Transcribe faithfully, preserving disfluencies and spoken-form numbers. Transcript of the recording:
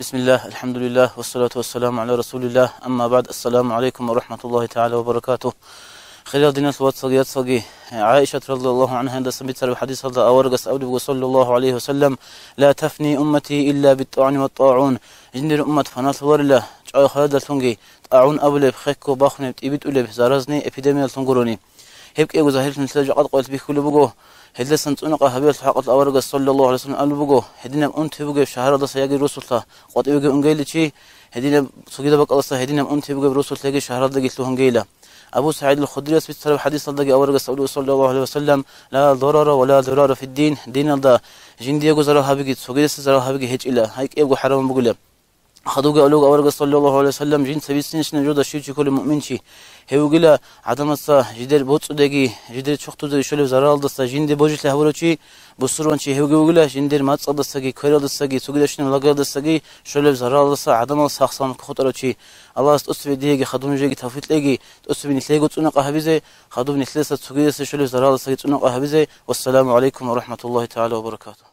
بسم الله، الحمد لله، والصلاة والسلام على رسول الله، أما بعد، السلام عليكم ورحمة الله تعالى وبركاته. Хириял диналъул вацалги яцалги, ГӀаишат радияллагьу гӀангьаялдасан бицараб хӀадисалда аварагас абулеб буго, саллаллагьу гӀалайгьи ва саллам: «لا تفنى أمتي إلا بالطعن والطاعون». Жиндир уммат фаналъуларила чӀвай-хваялдалъунги, тӀагӀун абулеб, хехго бахунеб, тӀибитӀулеб заразни эпидемиялъун гурони. Гьеб кӀиябго загьирлъун нилъеда жакъа къоялъ бихьулеб буго. Гьелдасан цӀунакъа гьабиялъул хӀакъалъулъ аварагас, саллаллагьу гӀалайгьи ва саллам, абулеб буго: «Гьединаб унти бугеб шагьаралдаса яги росулъа къватӀивеги унгейиличи, гьединаб цогидаб бакӀалдаса гьединаб унти бугеб росулъ яги шагьаралдаги лъугьунгейила». Абу СагӀид ал-Худрияс бицараб хӀадисалдаги аварагас абулеб, саллаллагьу гӀалайгьи ва саллам: «لا ضرر ولا ضرار في الدين», диналда жиндиего зарал гьабиги, цогидаса зарал гьабиги гьечӀила, гьай кӀиябго хӀарамаб бугила. Хадубги абулеб аварагас, саллаллагьу гӀалайгьи ва саллам: «Жинца бицине щинаб жода щив чи кколев муъмин чи, гьев вугила гӀадамаца жидер боцӀудеги, жидер чохтузеги щолеб заралалдаса жинде божилъи гьабурав чи, бусурван чи гьевги вугила жиндер мацӀалдасаги, квералдасаги, цогидащинаб лагералдасаги щолеб заралалдаса гӀадамал сах-саламат хутӀарав чи». Аллагьас тӀоцебе диеги хадуб нужееги тавфикъ кьеги, тӀоцебе нилъеего цӀунакъа гьабизе, хадуб нилъеца цогидаса щолеб заралдасаги цӀунакъа гьабизе. Вассаламу гӀалайкум ва рахӀматуллагьи тагӀала ва баракатугь.